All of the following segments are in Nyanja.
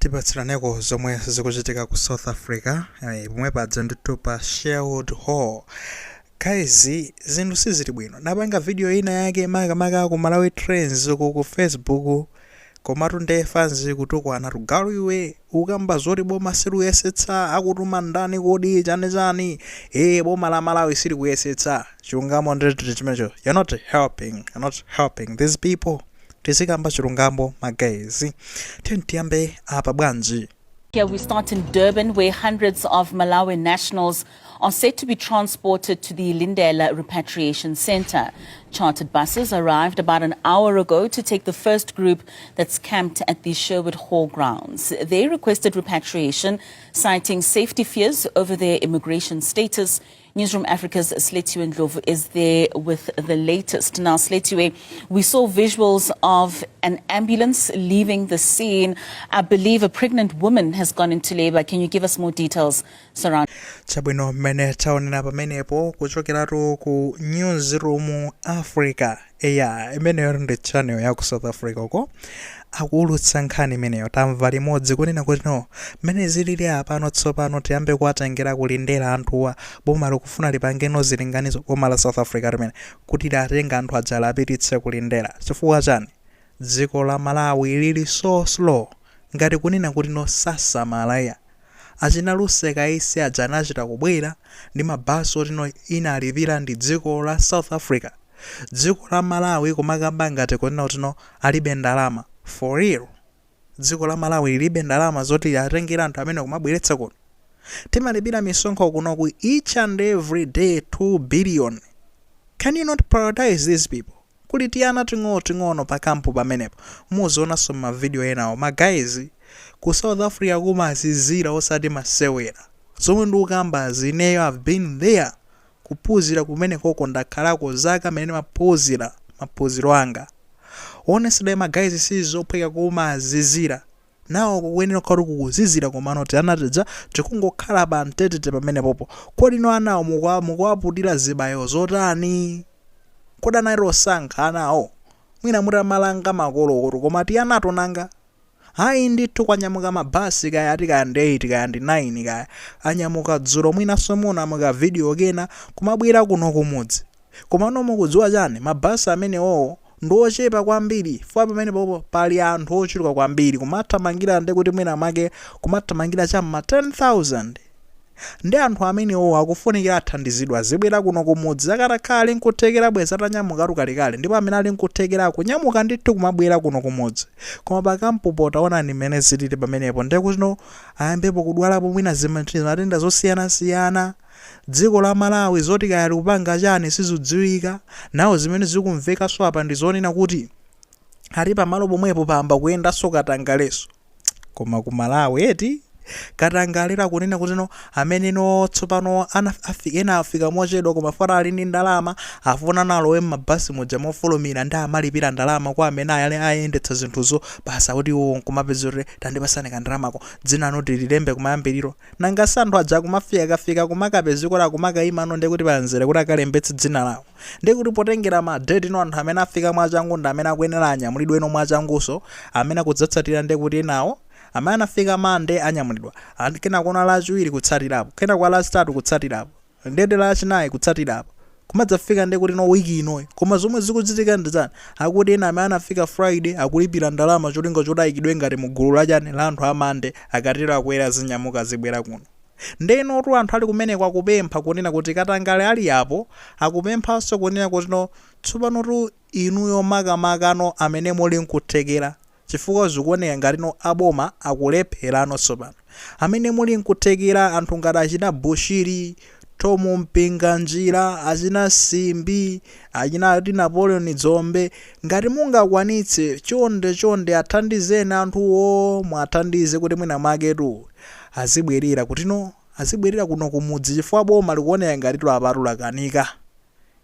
Tipatsiraneko zomwe zikuchitika ku South Africa, pomwe paja ndithu pa Sherwood Hall. Guys, zinthu sizili bwino. Napanga video ina yake makamaka ku Malawi Trends ku Facebook, komatu nde fans kutukwana, "Galu iwe, ukamba zoti boma silikuyesetsa, akutuma ndani kodi? Chani chani? Boma la Malawi silikuyesetsa." Chilungamo ndithu chimenecho. You're not helping, you're not helping these people. Tizikamba chilungamo, ma guys. Tiyambe apa bwanji? Here we start in Durban, where hundreds of Malawi nationals are set to be transported to the Lindela Repatriation Center. Chartered buses arrived about an hour ago to take the first group that's camped at the Sherwood Hall grounds. They requested repatriation, citing safety fears over their immigration status. Newsroom Africa's Sletiwe Ndlovu is there with the latest. Now, Sletiwe, we saw visuals of an ambulance leaving the scene. I believe a pregnant woman has gone into labor. Can you give us more details surrounding Chabwino, mmene taonera pamenepo kuchokeratu ku Newsroom Africa, eya, imeneyo ndi channel ya ku South Africa uko, akuulutsa nkhani imeneyo. Tamva limodzi kunena kuti no, mmene zilili apano tsopano, tiyambe kuwatengera kulindera anthuwa. Boma likufuna lipangeno zilinganizo, boma la South Africa limene, kuti latenga anthu aja lapititse kulindera. Chifukwa chani? Dziko la Malawi lili so slow, ngati kunena kuti no, sasamala. Achina Luseka ise aja anachita kubwera ndi mabasi otino ina alipira ndi dziko la South Africa. Dziko la Malawi kumakamba ngati kunena kuti no, alibe ndalama. For real, dziko la Malawi lilibe ndalama zoti atengera anthu amene kumabweretsa kuno? Timalipira misonkho kunoku each and every day, 2 billion. Can you not prioritize these people? Kuli tiyana ting'onoting'ono pa camp pamenepo. Muzionanso mavidiyo enawo, ma guys. Ku South Africa kumazizira, osati masewera. Zomwe ndikukamba zineyo, have been there, kuphunzira kumene koko, ndakhalako zaka mene maphunzira maphunziro anga. Honestly, ma guys, sizophweka. Kumazizira nawo, kukuyenera kukhala kukuzizira, komano tiana tija tikungokhala pa mtetete pamenepopo. Kodi no, anawo mukuwaputira zibayo zotani? Kodi anali osankha anawo? Mwina mutamalanga makolo, koma tiyanato nanga? Hayi ndithu, kwanyamuka mabasi, kaya ati kaya ndi 8, kaya ndi 9, kaya anyamuka dzulo. Mwinanso munamuka video kena kumabwera kuno kumudzi. Komano mukudziwa chani? Mabasi amenewowo ndi ochepa kwambiri fwa pamene popo pali anthu ochuluka kwambiri, kumathamangira ndi kuti mwina mwake kumathamangira cham'ma 10,000. Ndi anthu amenewo akufunikira athandizidwa, azibwera kuno kumudzi. Akatakhala ali nkuthekera, bweza atanyamukatu kalekale. Ndipo amene ali nkuthekera kunyamuka ndithu kumabwera kuno kumudzi. Koma pa camppo taonani mmene zilili pamenepo. Ndekutino ayambepo kudwalapo mwina zimatenda zosiyanasiyana. Dziko la Malawi zoti kaya likupanga chani sizidziwika. Nawo zimene zikumvekanso apa ndi zonena kuti ali pamalo pomwepo pamba kuyendanso katangaleso. Koma ku Malawi eti, katangalera kunena kuti no, amene no tsopano ena afika mochedwa, koma fana ali ndi ndalama, afuna nalowe m'mabasi muja mofulumira, ndi amalipira ndalama kwa amene ayale ayendetsa zinthuzo basa, kuti iwo nkumapeza kuti tandipasani kandalamako, dzina anu tililembe kumayambiriro. Nanga si anthu aja kumafika kafika kumakapezekera kumakayima no, ndikuti panzere kuti akalembetse dzina lawo. Ndikuti potengera ma date no, anthu amene afika mwachangu ndi amene akuyenera anyamulidwe ino mwachanguso. Amene akudzatsatira, ndikuti enawo amene anafika Mande anyamulidwa, kenako Lachiwiri kutsatirapo, kenako Lachitatu kutsatirapo, ndende Lachinayi kutsatirapo, kumadzafika ndi kuti no, wiki inoyi. Koma zomwe zikuchitika ndi chani? Akuti ena amene anafika Friday akulipira ndalama cholinga choti ayikidwe ngati mu gulu lachani, la anthu amande. Akatero akwera, zinyamuka, zibwera kuno. Ndenotu anthu ali kumeneko akupempha kunena kuti katangale ali apo. Akupemphanso kunena kuti no, tsopanotu inuyo makamakano amene muli nkuthekera, chifukwa zikuoneka ngati no, aboma akulepherano tsopano, amene muli nkuthekera, anthu ngati achina Bushiri, Tomu Mpinganjira, achina Simbi, achina ati Napoleon Dzombe, ngati mungakwanitse, chonde chonde athandizeni anthuwo, mwathandize kuti mwina mwaketu azibwerera kutino, azibwerera kuno kumudzi, chifukwa boma likuoneka ngati apatu lakanika.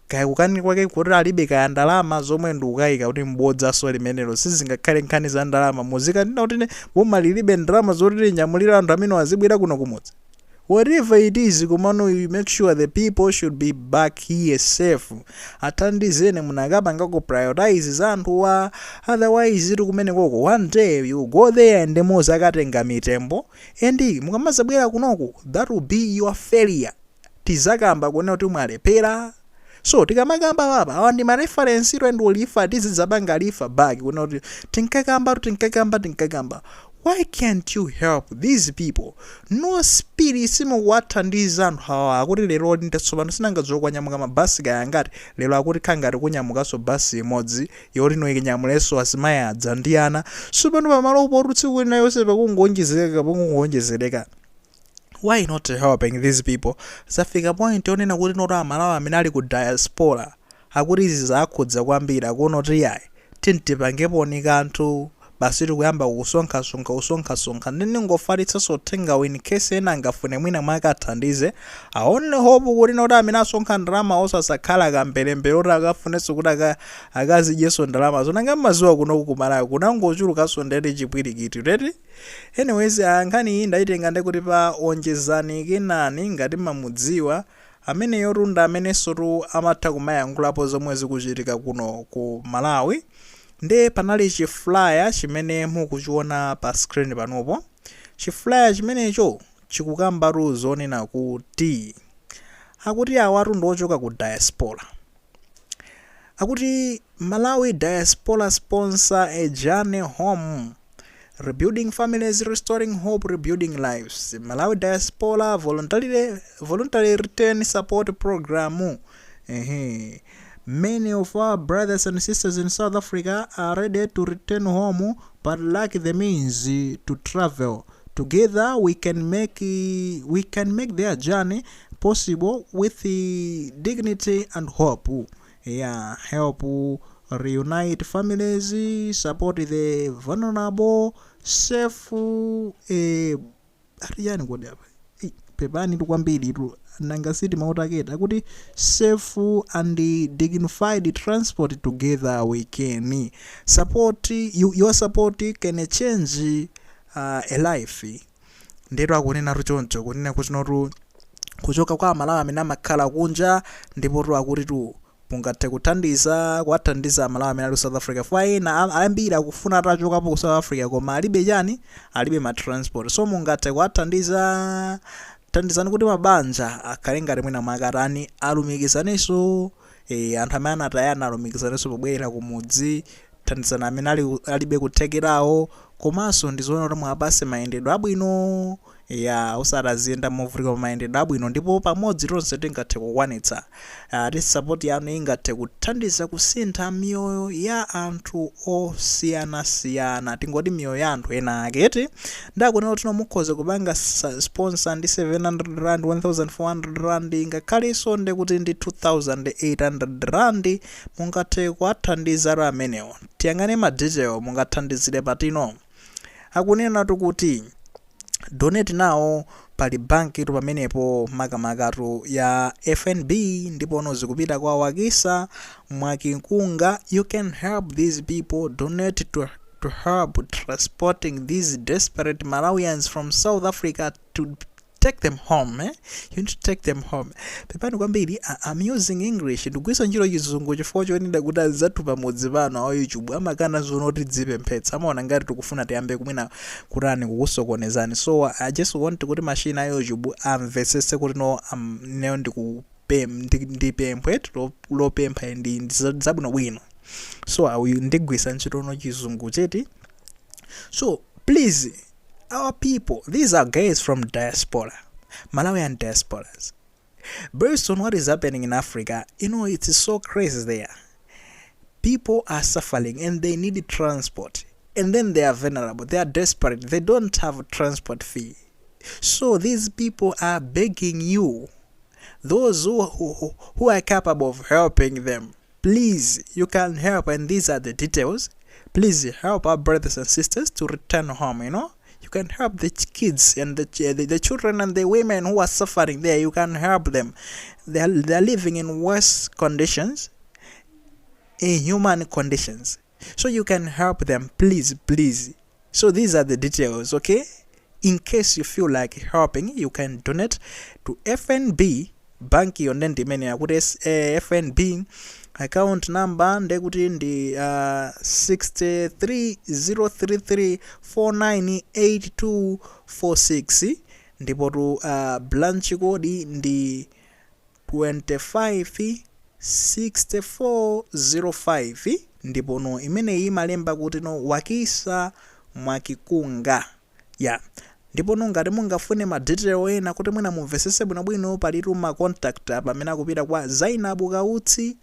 Kaya kukanika kwake kuti alibe kaya ndalama, zomwe ndikukayika kuti mbodzaso limenelo. Sizingakhale nkhani za ndalama, muzikanena kuti boma lilibe ndalama zoti linyamulire anthu amene azibwera kuno kumudzi. Whatever it is, komano you make sure the people should be back here safe. Athandizeni, munakapangako prioritize za anthuwa. Otherwise iri kumene koko, one day you go there and muzakatenga mitembo, and mukamazabwera kunoku, that will be your failure. Tizakamba kuona kuti mwalephera. So tikamakamba papa, awa ndi ma reference and refer, tizidzapanga refer back kuona kuti tinkakamba, tinkakamba, tinkakamba. Why can't you help these people? No spirit, simukuwathandiza anthu awa. Akuti lero nditsopano sinangadziwa kwanyamuka mabasi kaya ngati lero, akuti khangati kunyamukanso basi imodzi yoti no ikinyamulenso azimayi adza ndi ana. Sopano pamalo poti tsiku lina yonse pakungonjezereka, pakungonjezereka. Why not helping these people? Zafika point yonena kuti noto Amalawi amene ali ku diaspora akuti izi zakhudza kwambiri, akuona kuti yayi, tintipangeponi kanthu. Basi, tikuyamba kusonkhasonkha, kusonkhasonkha. Ndi ningofalitsanso uthengawo in case ena angafune mwina mwake athandize. Aone hope kuti noti amene asonkha ndalama osasakhala kamberembere oti akafunenso kuti akazidyenso ndalamazo. Nanga mmaziwa kunoku kumalawi kunangochulukanso ndeti chipwirikiti teti. Anyways, nkhani iyi ndayitenga ndikuti pa Onjezani Kenani, ngati mamudziwa ameneyo tunda, amenenso tu amatha kumayankhulapo zomwe zikuchitika kuno ku Malawi. Nde panali chi flyer chimene mukuchiona pa screen panopo. Chi flyer chimenecho chikukambatu zonena kuti akuti awatu ndi ochoka ku diaspora. Akuti "Malawi Diaspora sponsor a journey home, rebuilding families, restoring hope, rebuilding lives. Malawi Diaspora voluntary return support program." Ehe. "Many of our brothers and sisters in South Africa are ready to return home but lack the means to travel. Together we can make their journey possible with dignity and hope." Yeah, help reunite families, support the vulnerable, safe atiyani kodi apa? Pepani tu kwambiri tu, nanga siti mautaketa akuti "safe and dignified transport. Together we can support you. Your support can change a life." Ndetu akunena choncho, kunena kuti notu kuchoka kwa Amalawi amene amakhala kunja, ndipo tu akuti tu mungathe kuthandiza, kuwathandiza Amalawi amene ali ku South Africa. Fwa ena ambiri akufuna atachokapo ku South Africa, koma alibe chani? Alibe ma transport. So mungathe kuwathandiza, thandizani kuti mabanja akhale ngati mwina mwakatani, alumikizaninso, anthu amene anatayana alumikizaninso pobwerera kumudzi. Thandizani amene alibe kuthekerawo, komanso ndizoona kuti mwapase mayendedwe abwino ya osati aziyenda movutika, pa mayendedwe abwino. Ndipo pamodzi tonse tingathe kukwanitsa. Ti support yanu ingathe kuthandiza kusintha miyoyo ya anthu osiyanasiyana, tingoti miyoyo ya anthu ena aketi. Ndakunena kuti mukhoza kupanga sponsor ndi R700, R1400, ngakhalenso ndi kuti ndi R2800, mungathe kuwathandiza amenewo. Tiyang'ane ma detail, mungathandizire patino. Akunenatu kuti "donate now". Pali banki tu pamenepo, makamakatu ya FNB, ndipo zikupita kwa Wakisa Mwakinkunga. "You can help these people. Donate to help transporting these desperate Malawians from South Africa to take them home." Eh? You need to take them home. Pepani kwambiri, I'm using English, ndikugwiritsa ntchito Chizungu chifukwa chonena kuti azathu pamudzi pano a YouTube amakana zono kuti dzipemphetsa, amaona ngati tikufuna tiyambe kumwina kutani, kukusokonezani. So I just want kuti machine a YouTube amvetsetse kuti no, neyo ndipemphe lopempha ndi zabwinobwino. So ndigwisa ntchito no Chizungu cheti. So please, our people, these are guys from diaspora, Malawian diasporas. Based on what is happening in Africa, it's so crazy there. People are suffering and they need transport. And then they are vulnerable, they are desperate, they don't have a transport fee. So these people are begging you, those who are capable of helping them, please, you can help. And these are the details. Please help our brothers and sisters to return home. You can help the kids and the children and the women who are suffering there. You can help them. They are living in worse conditions, inhuman conditions. So you can help them, please, please. So these are the details, okay? In case you feel like helping, you can donate to FNB. Bank iyo nde ndimene yakuti FNB account number ndekuti ndi 63033498246, ndipo branch code ndi 256405, ndipo no imeneyi imalemba kuti no Wakisa Mwakikunga ya. Ndipo no ngati mungafune ma detail ena kuti mwina mumvesese bwinobwino, palitu ma contact apa amene akupita kwa Zainabu Kautsi,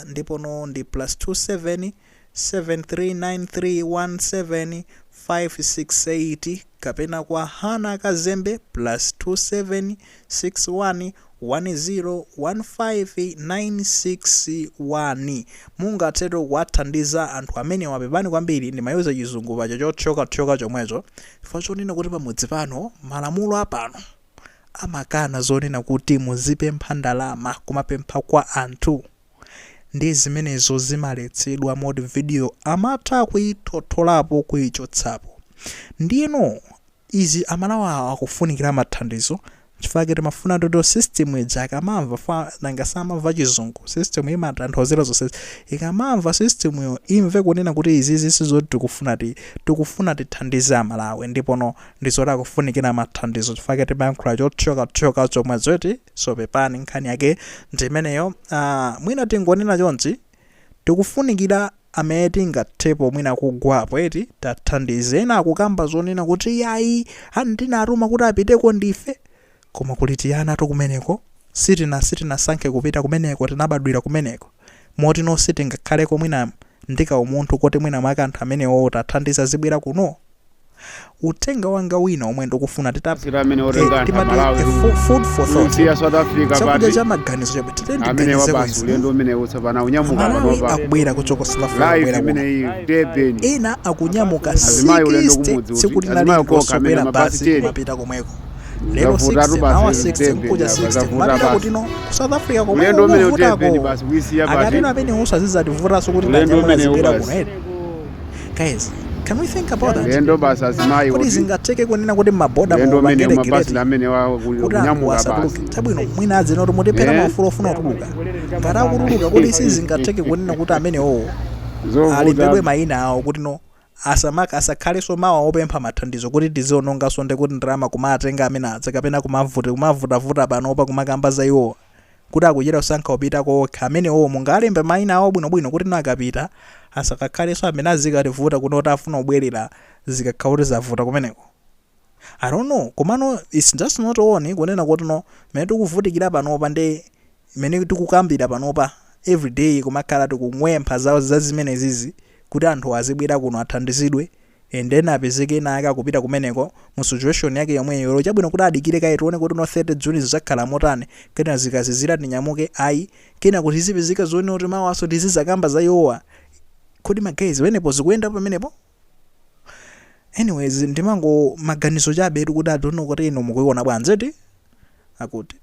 ndipo no ndi +27 73931 568, kapena kwa Hana Kazembe, +27 61 1015961. Mungatheto kuwathandiza anthu amene wapepani kwambiri. Ndimayuza Chizungu pacho chothyokathyoka chomwecho chifukwa chonena kuti pamudzi pano malamulo apano amakana zonena kuti muzipempha ndalama, kumapempha kwa anthu, ndi zimenezo zimaletsedwa, moti video amatha kuyithotholapo, kuyichotsapo. Ndiyeno izi Amalawi akufunikira mathandizo, chifukwa timafuna toto system ija akamamva fa nanga samamva Chizungu, system imatanthauzira zonse. Ikamamva system yo, imve kunena kuti izizi sizoti tikufuna tithandize Amalawi, ndipono ndizoti akufunikira mathandizo, chifukwa timayankhula chothyokathyoka chomwe zoti. So pepani, nkhani yake ndimeneyo. Mwina tingonena chonchi, tikufunikira amene tingathepo mwina kugwapo eti tathandize. Ena akukamba zonena kuti yayi, andinatuma kuti apiteko ndife, koma kuli tiyana to kumeneko, sitinasankhe kupita kumeneko, tinabadwira kumeneko, moti no sitingakhaleko mwina ndika umunthu kuti mwina mwake anthu amenewo tathandiza zibwera kuno. Uthenga wanga wina omwe ndikufuna Sira amene otenga anthu timati Amalawi food for thought, kusiya South Africa chakudya pati cha maganizo chabe. amene Tite wabasi ulendo umene utsopano unyamuka Amalawi panopa akubwera kuchoka South Africa, live kubwera kuno. imeneyi Durban. Ena akunyamuka Azimayi ulendo 60 kumudzi tsiku kuti lina azimayi okokha amene lililonse mabasi basi 10 kumapita komweko lero Zavutatu 60 basi mawa lero 60 Durban mkuja apa, 60 zavuta kumapita basi. kuti no ku South Africa komweko Ulendo umene kuvutako. Durban basi kuisiya pati. Akatero amene usazizativutanso kuti Ulendo tanyamula umenewu zibwera basi. kuno eti. Guys, can we think about that? Ulendo basi azimayi Kuti kuti zingatheke kunena kuti maboda ulendo umene mupangire mabasi gireti amene kuti anthu kunyamuka asatuluke? basi. Chabwino, mwina adzena kuti mutiphera maufulu ofuna kutuluka. Ngati akutuluka, kuti sizingatheke kunena kuti amenewo alembedwe Zovuta. mayina awo kuti no asamaka asakhalenso mawa opempha mathandizo, kuti tiziononganso ndi kuti ndalama kumatenga amene adza kapena kumavuta kumavutavuta panopa kumakamba za iwowa kuti akuchita kusankha kupita kokha? Amenewo mungalembe mayina awo bwinobwino kuti no akapita asakakhalenso amene azikativuta kuti oti afuna kubwerera zikakhala kuti zavuta kumeneko. I don't know, komano it's just not on kunena kuti no mene tikuvutikira panopa ndi mene tikukambira panopa everyday, kumakhala tikung'wempha zawo za zimene zizi kuti anthu azibwera kuno athandizidwe, and then apezeke ena ake akupita kumeneko mu situation yake yomweyo. Chabwino, kuti adikire kaye tione kuti no 30 June zidzakhala motani, kena zikazizira tinyamuke. Ayi, kena kuti zipezeka zoone kuti mawaso tizizakamba za iwowa. Kodi ma guys, pamenepo zikuyenda pamenepo? Anyways, ndimango maganizo chabe kuti I don't know kuti ino mukuiona bwanji eti akuti.